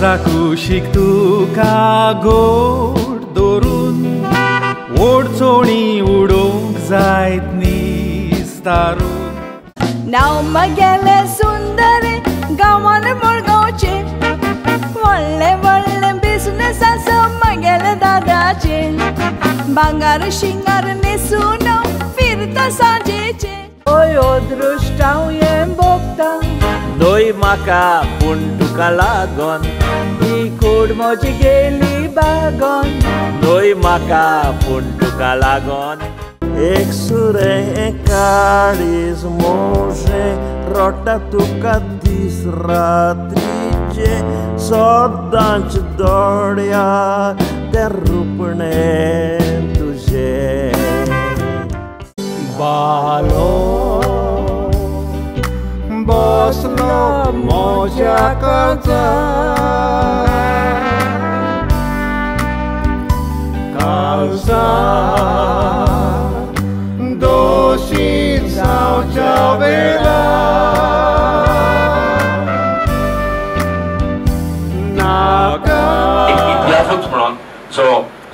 काळजा कुशीक तुका गोड धरून ओडचोणी उडोवंक जायत निस्तारून. नांव मगेले सुंदर गांवान मडगांवचे, व्हडले व्हडले बिजनेस आसा मगेले दादाचे, भांगार शिंगार न्हेसून फिरता सांजेचे. ओय अदृश्ट हांव हें भोगता, न्हय म्हाका पूण तुका लागोन, ही कूड म्हजी गेली बागोन, न्हय म्हाका पूण तुका लागोन. एक सुरें काळीज मोजें रोडटा तुका दीस रात्रीचें, सदांच दोळ्या तें रुपणें तुजें. बालो बसलो म्हज्या काळजार, काळजार दोशी जावच्या वेळार नाका. एक इतिहासूच म्हणून जो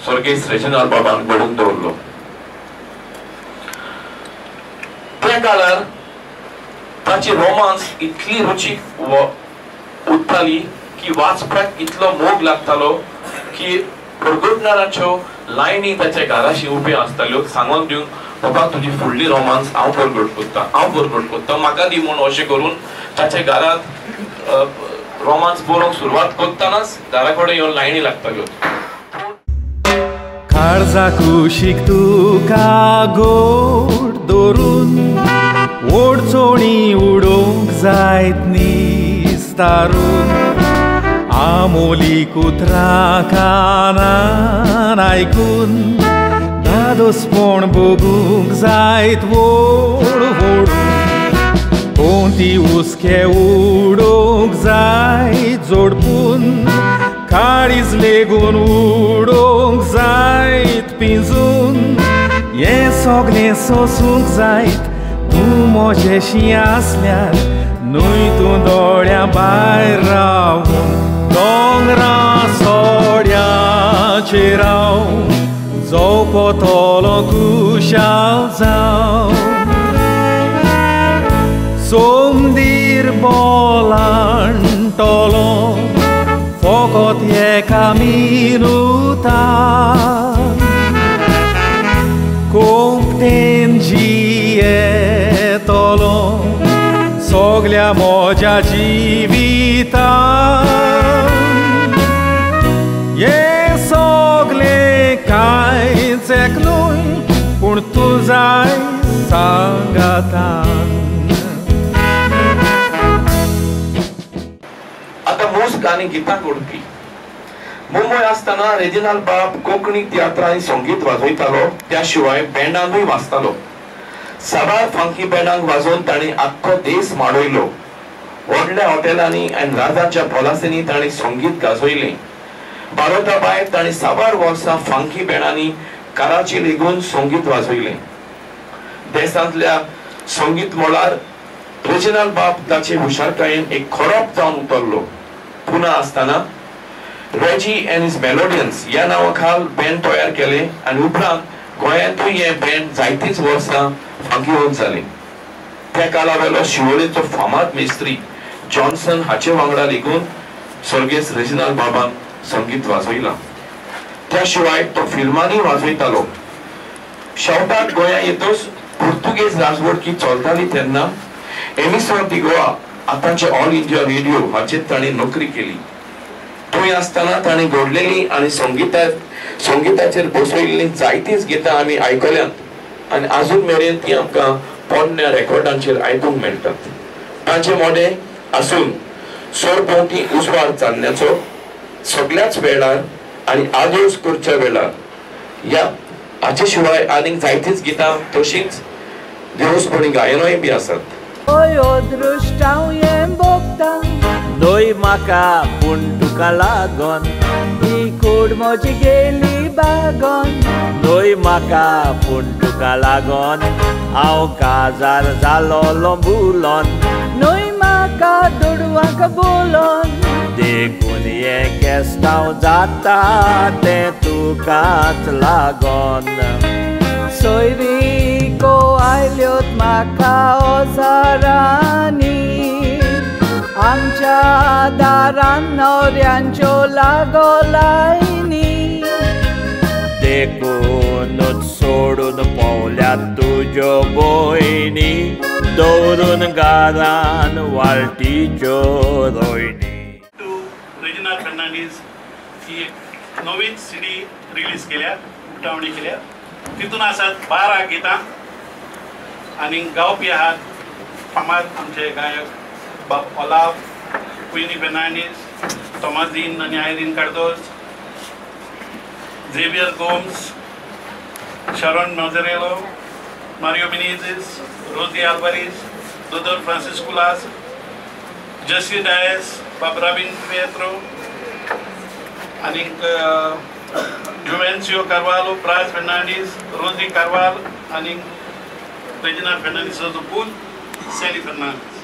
स्वर्गीय रेजिनाल्ड बाबान घडोवन दवरलो. त्या काळार ताची रोमांस इतली रुचीक उरताली की वाचप्याक इतलो मोग लागतालो की परगटणाराच्यो लायनी ताच्या घराशी उब्यो आसताल्यो सांगून दिवंक, बाबा तुजी फुडली रोमांस हांव परगट कोत्ता, हांव परगट कोत्ता, म्हाका दी म्हूण. अशें करून ताच्या घरांत रोमांस बरोवंक सुरवात करतनाच घरा कडेन येवन लायनी लागताल्यो. काळजा कुशीक तुका गोड धरून ओडचोणी उडोवंक जायत निस्तारून, आमोली कुत्रां कानान आयकून धादोसपण भोगूंक जायत वोड वोडून, कोणती हुस्के उडोवंक जायत जोडपून, काळीज लेगून उडोवंक जायत पिंजून, हें सगळें सोसूंक जायत तूं म्हजेशी आसल्यार, न्हय तूं दोळ्यां भायर रावून दोंगरा सोड्याचेर हांव जोपतलो खुशाल जावन, सोमदीर बोलांटलो फकत एका मिनुतान, कोंकणेन जियेतलो सगल्या म्हज्या जिवितान, हें सगलें कांयच एक न्हय पूण तूं जाय सांगातान. आतां मुस्क आनी गितां घोडपी मुंबय आसतना रेजिनाल्ड बाब कोंकणी तियात्रां आनी संगीत वाजयतालो, त्या शिवाय बँडांकूय वाजतालो. साबार फांकी बँडांक वाजोवन ताणें आख्खो देश माडयलो. व्हडल्या हॉटेलांनी आनी राजाच्या पॉलासींनी ताणें संगीत गाजयलें. भारता भायर ताणें साबार वर्सां फांकी बँडांनी कराची लेगून संगीत वाजयलें. देशांतल्या संगीत मळार रेजिनाल्ड बाब ताचे हुशारकायेन एक खरोप जावन उतरलो. पुना आसतना रेजी एंड his मेलोडियन्स ह्या नांवा खाल बँड तयार केलें आनी उपरांत गोंयांतूय हें बँड जायतींच वर्सां फांकीवंत जालें. त्या काळा वेलो शिवोलेचो फामाद मिस्त्री जॉन्सन हाचे वांगडा लेगून स्वर्गेस्त रेजिनाल्ड बाबान संगीत वाजयलां. त्या शिवाय तो फिल्मांनी वाजयतालो. शेवटाक गोंया येतच पुर्तुगेज राजवटकी चलताली तेन्ना एमिसोर दी गोवा आतांचे ऑल इंडिया रेडियो हाचेर ताणें नोकरी केली. थंय आसतना ताणें घडलेली आनी संगीताचेर बसयल्लीं जायतींच गितां आमी आयकल्यांत आनी आजून मेरेन ती आमकां पोरण्या रेकॉर्डांचेर आयकूंक मेळटात. तांचे मोडें आसून सरभोंवती उजवाड चान्न्याचो सगळ्याच वेळार आनी आदोस करच्या वेळार ह्या हाचे शिवाय आनीक जायतींच गितां तशींच देवस्पणी गायनूय बी आसात. ओय अदृश्ट हांव हें भोगता, न्हय म्हाका पूण तुका लागोन, ही कूड म्हजी गेली बागोन, न्हय म्हाका पूण तुका लागोन, हांव काजार जालोलो बुलोन, न्हय म्हाका दुडवांक बोलोन, देखून हें केस्तांव जाता तें तुकाच लागोन. सोयरीको आयल्योत म्हाका ओजारांनी, आमच्या दारान न्हवऱ्यांच्यो लागो लायनी. देखूनच सोडून पावल्यात तुज्यो भयणी, दवरून घरान वाळटीच्यो रोयणी. टू रेजिनाल्ड फेर्नांडीस ही एक नवीन सीडी रिलीज केल्या, उक्तावणी केल्या. तितून आसात 12 गितां आनी गावपी आहात फामाद आमचे गायक बाब ओलाव, क्विनी फेर्नांडीस, तोमाझीन आनी आयरीन कार्दोज, झेवियर गोम्स, शरण नोजरेलो, मारियो मिनेझीस, रोजी आल्वारीस, दोदोर फ्रांसीस कुलास, जसी डायस, बाब राबीन पियेत्रो आनीक जुवेन्सियो कार्वालो, ब्राज फेर्नांडीस, रोजी कार्वाल आनी रेजिनाल्ड फेर्नांडीसाचो पूत सॅली फेर्नांडीस.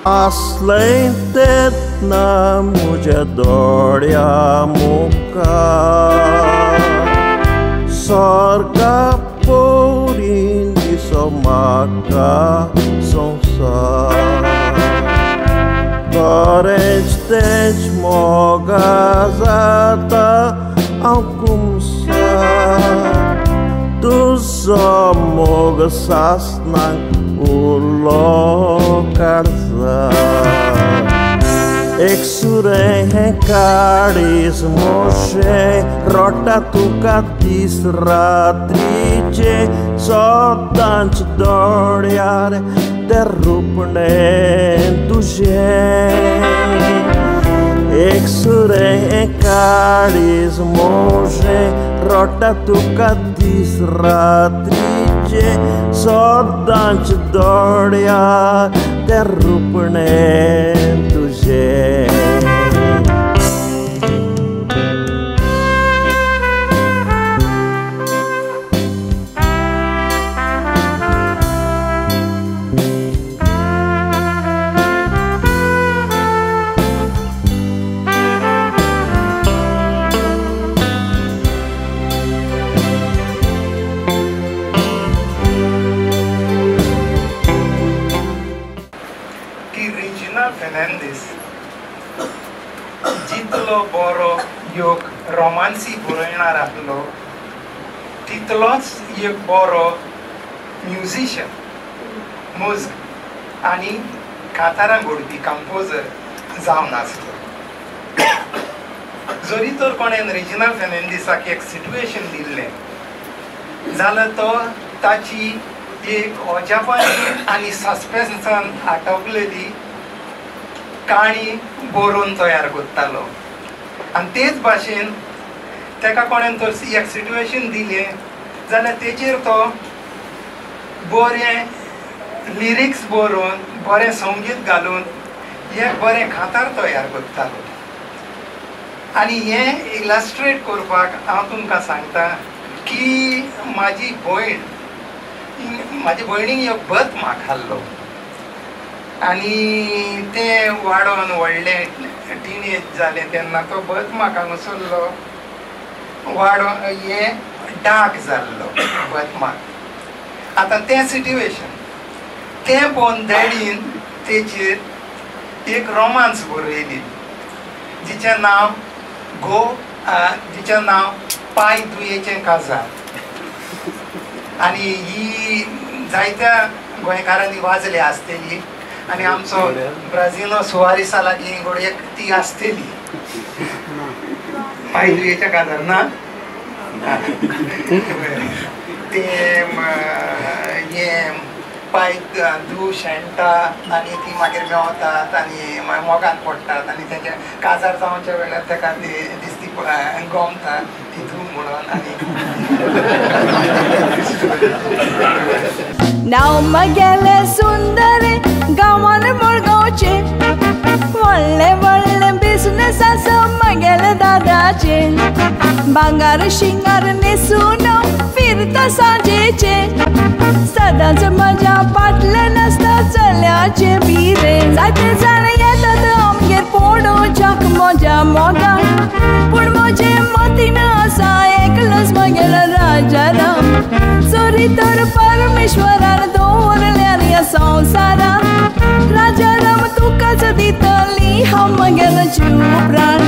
आसलें तेन्ना म्हज्या दोळ्या मुखार, सारका पोरीन दिसो म्हाका संवसार. खरेंच तेंच मोगा जाता हांव कुमसार, तुजो मोग सासनाक उरलो काळजार. एक सुरें हें काळीज मोशें रोडटा तुका दीस रात्रीचें, सदांच दोळ्यार तें रुपणें तुजें. एक सुरें हें काळीज मोशें रोडटा तुका दीस रात्रीचें, सदांच दोळ्यार तें रुपणें तुजें. फेर्नांडीस जितलो बरो योग रोमांसी बरयणार आसलो तितलोच एक बरो म्युजिशियन, मुज्ग आनी कातारां घडोवपी कंपोजर जावन आसलो. जरी तर कोणेन रेजिनाल्ड फेर्नांडीसाक एक सिट्युएशन दिल्लें जाल्यार तो ताची एक अजापानी आनी सस्पेन्सान आटवलेली काणी बरोवन तयार करतालो. आनी तेच भाशेन ताका कोणेन तर एक सिट्युएशन दिलें जाल्यार तेचेर तो बरें लिरिक्स बरोवन बरें संगीत घालून एक बरें खातार तयार करतालो. आनी हें इलस्ट्रेट करपाक हांव तुमकां सांगता की म्हाजी भयण, म्हाजे भयणीक एक बतमाक आहलो आनी तें वाडोन व्हडलें टिनेज जालें तेन्ना तो बतमाक हांगासरलो वाडोन हें डार्क जाल्लो बतमाक. आतां तें सिट्युएशन तें पळोवन डॅडीन तेचेर एक रोमांस बरयली जिचें नांव गो, जिचें नांव पाय दुयेचें काजार. आनी ही जायत्या गोंयकारांनी वाजल्या आसतली आनी आमचो ब्राझिलो सुवारिसा लागीं घडये ती आसतली पाय दुयेच्या काजार ना. तें हें पाय धू शेणटा आनी ती मागीर मेवतात आनी मोगान पडटात आनी तेंच्या काजार जावच्या वेळार तेका ती दिसती गमता ती धू म्हणून. आनी नांव म्हगेलें सुंदर गांवान मडगांवचें, व्हडलें व्हडलें बिजनेस आसा म्हगेलें दादाचें, भांगर शिंगार न्हेसून फिरता सांजेचें, सदांच म्हज्या फाटल्यान आसता चल्याचें बिरें, जायते जाण येतात आमगेर पळोवच्याक मजा. मोगा पूण म्हजे मतीन आसा एकलोच म्हगेलो राजाराम चोरी तर परमेश्वरान दवरल्यार ह्या संवसारान राजाराम तुकाच दितली हांव म्हगेलो जीव प्राण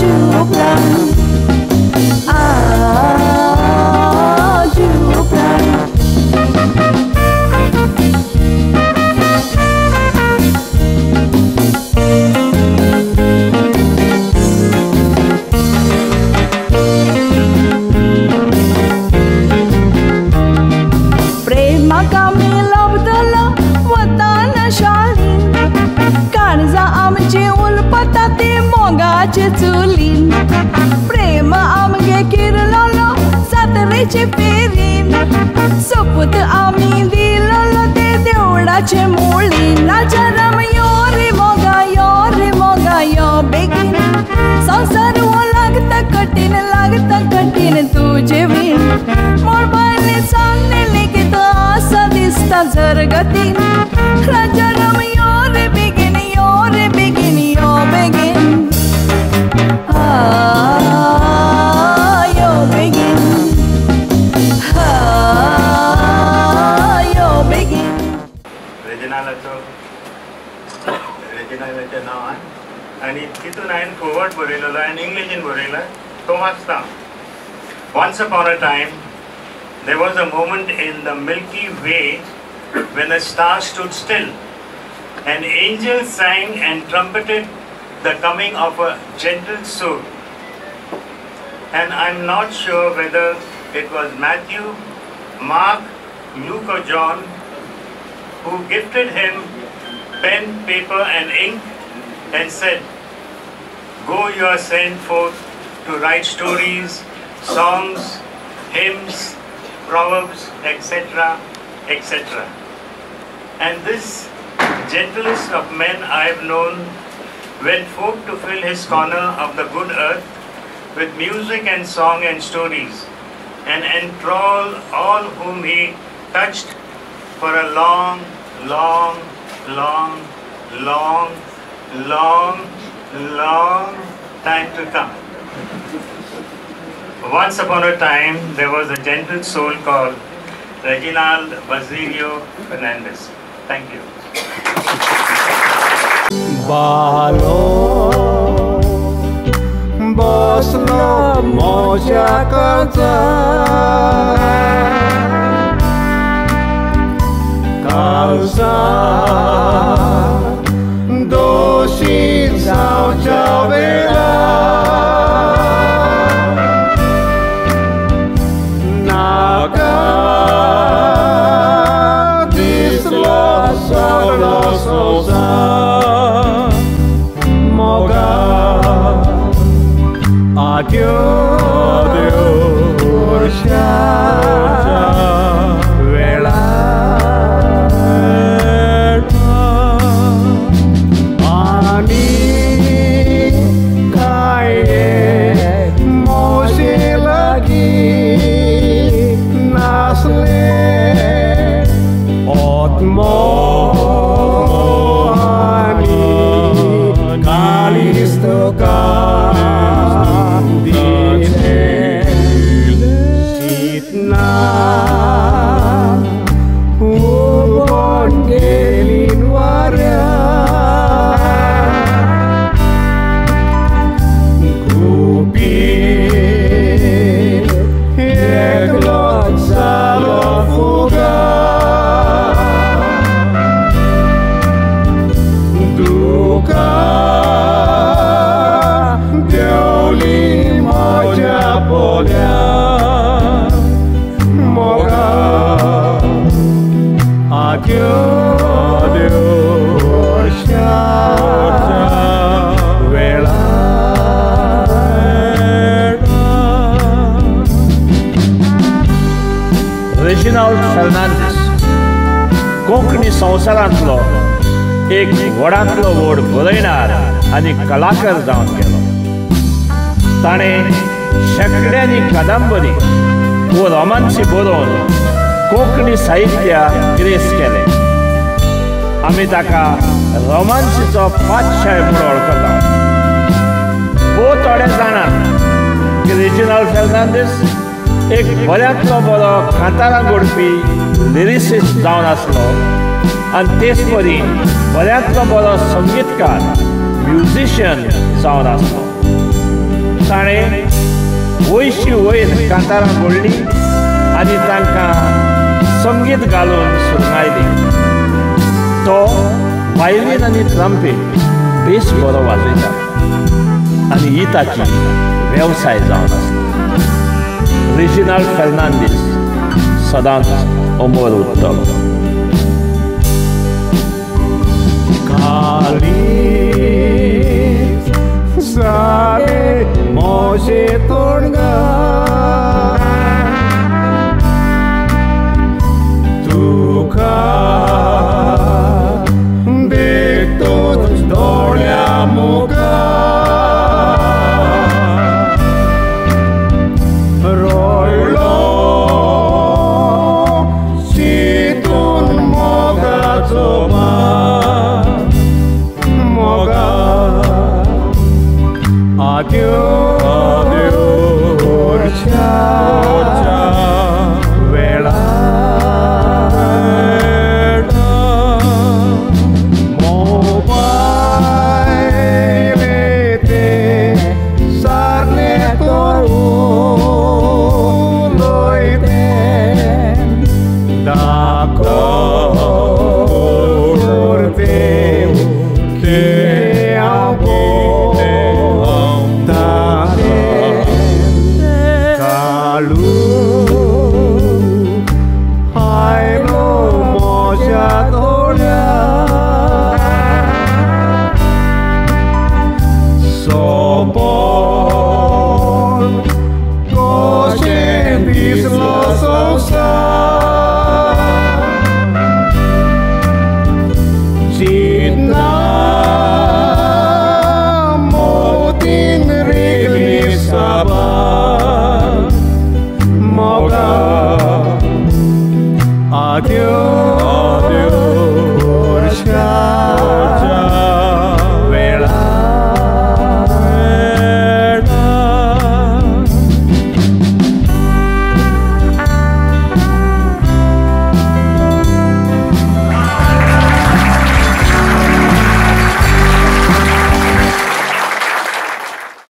जीव प्राण जीव प्राण. प्रेमाक आमी लबदलो वतान शाळेन काळजां आमची उलपता ती मोगाचे चुलीन प्रेम आमगे किरलोलो जात्रेचे फेरीन सोपूत आमी दिलोलो ते देवळाचे मुळीन राजाराम यो रे मोगा यो रे मोगा यो बेगीन संवसार हो लागता कठीण लागता कठीण तुजे वीण मळबांनी चान्नें लेगीत आसा दिसता जरगतीन राजाराम यो रे बेगीन यो रे बेगीन यो बेगीन यो बेगीन यो बेगीन. रेजिनालाच्या नांवान आनी तितून हांवें फॉरवर्ड बरयलेलो आनी इंग्लिशीन बरयला तो वाचता. Once upon a time, there was a moment in the Milky Way when a star stood still. An angel sang and trumpeted the coming of a gentle soul. And I'm not sure whether it was Matthew, Mark, Luke or John who gifted him pen, paper and ink and said, "Go, you are sent forth to write stories, songs, hymns, proverbs, etc., etc." And this gentlest of men I have known went forth to fill his corner of the good earth with music and song and stories, and enthrall all whom he touched for a long, long, long, long, long, long time to come. Once upon a time, there was a gentle soul called Reginald Basilio Fernandes. Thank you. Balo बसलो म्हज्या काळजार काळजार दोशी जावच्या वेळार नाका दिसलो सगळो संवसार मोगा आद्यो वर्षा वेळार आनी काय मोशे लागीं नासले आत्मो आनी काळीज तुका दिलें चिंतना उबोन गेली वाऱ्यार गुपीत एकलोच जालो फुगार दुकां देंवली म्हज्या पोल्यार मोगा आद्यो वर्षा वेळार. रेजिनाल्ड फर्नांडीस कोंकणी संवसारांतलो एक व्हडांतलो व्हड बरयणार आनी कलाकार जावन गेलो. ताणें शेंकड्यांनी कादंबरी वो रोमांसी बरोवन कोंकणी साहित्य ग्रेस केलें. आमी ताका रोमांसीचो पातशाय म्हूण वळखता. भोव थोडे जाणात की रेजिनाल्ड फेर्नांडीस एक बऱ्यांतलो बरो कांतारां घोडपी लिरिसिस्ट जावन आसलो आनी तेच परी बऱ्यांतलो बरो संगीतकार म्युझिशियन जावन आसलो. ताणें वयशी वयर कांतारां घोडलीं आनी तांकां संगीत घालून सुरंगायली. तो वायलीन आनी ट्रम्पेट बेस बरो वाजयता आनी ही ताची वेवसाय जावन आसलो. रेजिनाल्ड फेर्नांडीस सदांच अमर उरतलो. काळीज जालें म्हजें तोंडगां तुका देखतोच दोळ्या मुखार रोयलो चिंतून मोगाचो मोगा आद्यो उरच्या वेळा मोबायल ते सारले तर उलयते दाखोवते कितें हांव पळोवतालें काळू आयलो म्हज्या दोळ्यार सोंपोन कशें दिसलो संवसार चिंतना मोतीन रिगली साबार मोगा आद्यो